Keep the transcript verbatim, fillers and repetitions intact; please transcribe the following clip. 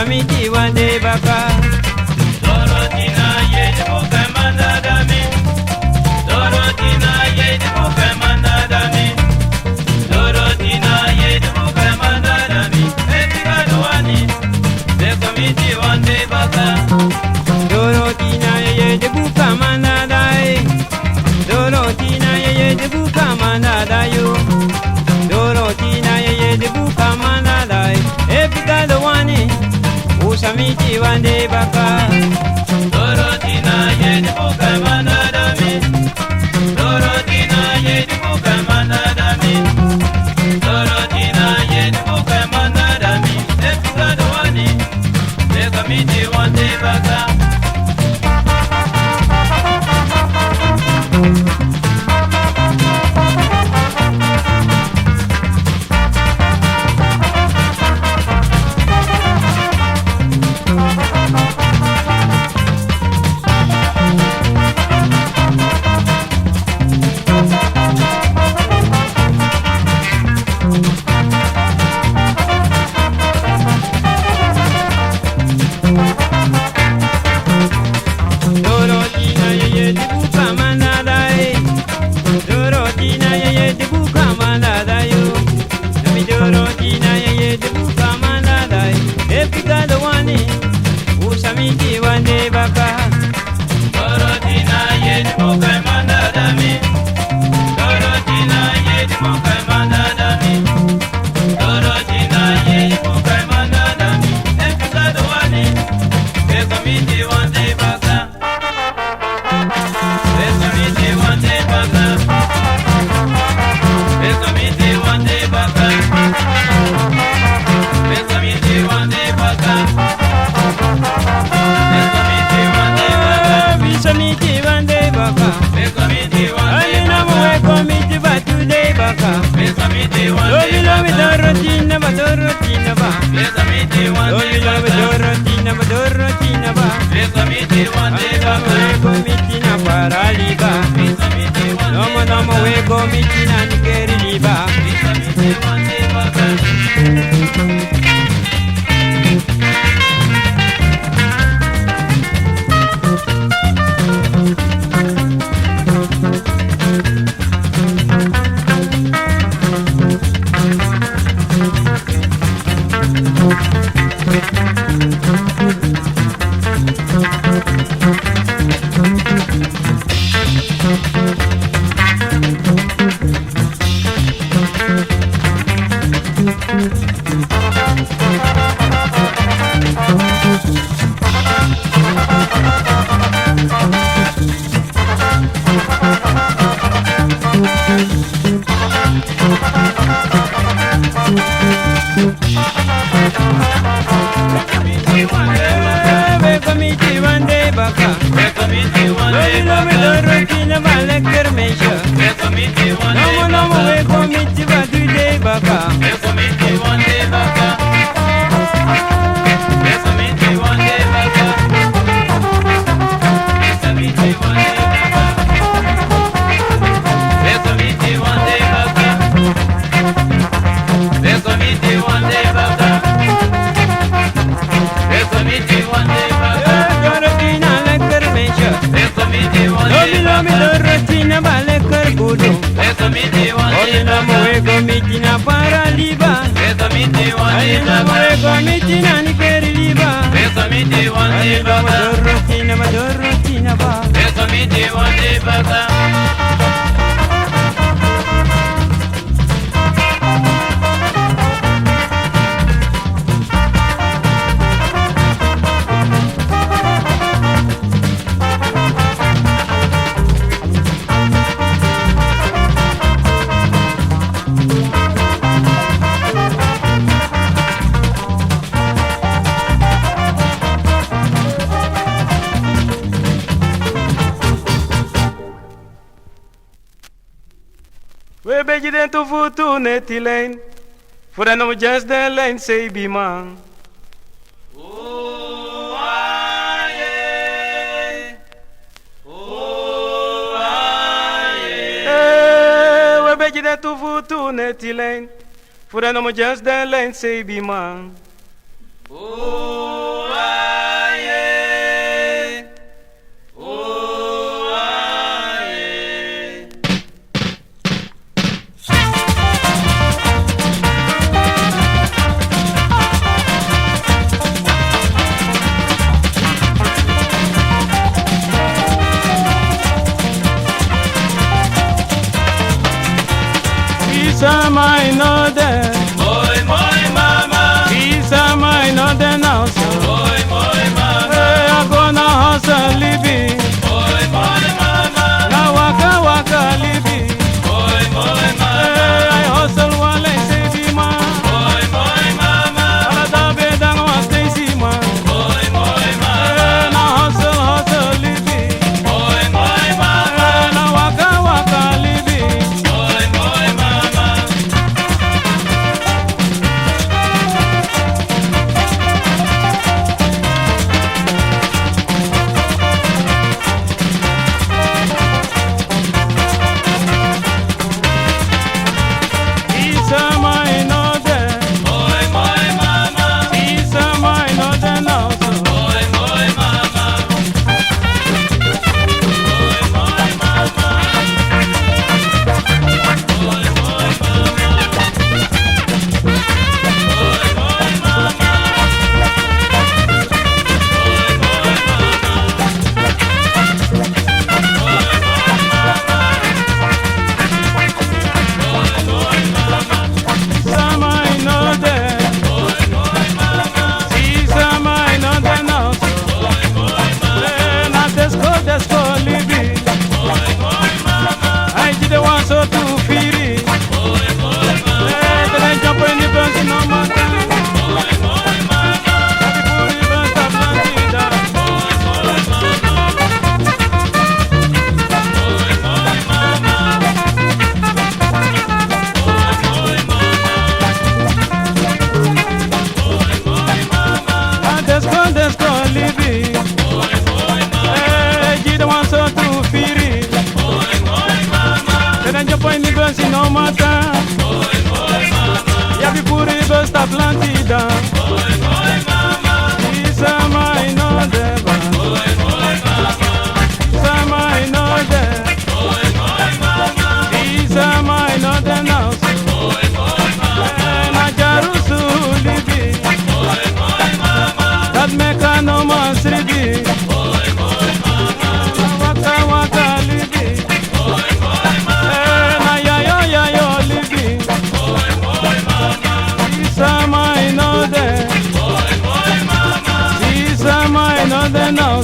Miti wan dei baka. Dorotina, ye de buka manda dami. Dorotina, ye de buka manda dami. Dorotina, ye de buka manda dami. Eti ka do wani. Beka miti wan dei baka. Dorotina, ye de buka manda dai. Dorotina, ye de buka manda dayo. Dorotina, ye de buka manda dai. Efi Gado wani, un sa miti wan dei baka. Dorotina, ye de buka manda dami. Dorotina, ye de buka manda dami. Dorotina, ye de buka manda dami. Efi Gado wani, beka miti wan dei baka. Dorotina, ye ye de buka manda dai. Dorotina, ye ye de buka manda dai yo. Nami Dorotina, ye ye de buka manda dai. Efi Gado wani, un sa miti wan dei baka. Dorotina, ye de buka manda dami. Dorotina, ye de buka manda dami. Dorotina, ye de buka manda dami. Efi Gado wani, beka miti wan dei baka. Beka miti wan dei baka. Beka miti wan dei baka. Beka miti wan dei baka. Beka miti wan dei baka. Beka miti wan dei baka. Ani na mo we go miti ba tu dei baka. Beka miti wan dei baka. Lobi, lobi, Dorotina ba, Dorotina ba. Beka miti wan dei baka. Lobi, lobi, Dorotina ba, Dorotina ba. Beka miti wan dei baka. Ani na mo we go miti na para liba. Beka miti wan dei baka. Nomo, nomo we go miti na nikeri liba. Beka miti wan dei baka. Beka miti wan dei baka. Beka miti wan dei baka. Lobi, lobi, Dorotina ba, lekker meisje. Beka miti wan dei baka. Nomo, nomo we go miti ba tu dei baka. Beka miti wan dei baka. Beka miti wan dei baka. Beka miti wan dei baka. Beka miti wan dei baka. Beka miti wan dei baka. Beka miti wan dei baka. Eh, Dorotina, lekker meisje. Beka miti wan dei baka. Lobi, lobi, Dorotina ba, lekker gudu. Beka miti wan dei baka. Ani na mo we go miti na para liba. Beka miti wan dei baka. Ani na mo we go miti na nikeri liba. Beka miti wan dei baka. Ani na mo Dorotina ba, Dorotina ba. Beka miti wan dei baka. We begi den tu futu neti lijn. Fu den no mu dyesi den lijn seibi man. Eh, we begi den tu futu neti lijn. Fu den no mu dyesi den lijn seibi man. Sama e no de. Moi, moi, mama. Yu sama e no de now so. Moi, moi, mama. Eh, a go na hustle libi. Moi, moi, mama. Na waka waka libi. Moi, moi, mama. Eh, a e hustle wale sebi ma. Moi, moi, mama. Ala dabe dan wan stay si ma. Moi, moi, mama. Eh, na hustle, hustle libi. Moi, moi, mama. Eh, na waka waka libi. Moi, moi, mama. Yu sama e no de. Moi, moi, mama. Yu sama e no de now so. Moi, moi, mama. Sama e no de. Yu sama e no de now. Eh, na disco, disco libi. A e gi den wan sortu firi. Eh, te den dyompo ini bensi no mata. Abi puru i bensi tapu na tida. A disco, disco libi. Eh, gi den wan sortu firi. Te den dyompo ini bensi no mata. Yu abi puru i bensi tapu na tida. Yu sama e no de ba. Yu sama e no de. Yu sama e no de now. Eh, na dyarusu libi. Dati meki a no man sribi. Na waka waka libi. Eh, na yayo yayo libi. Yu sama e no de. Yu sama e no de now.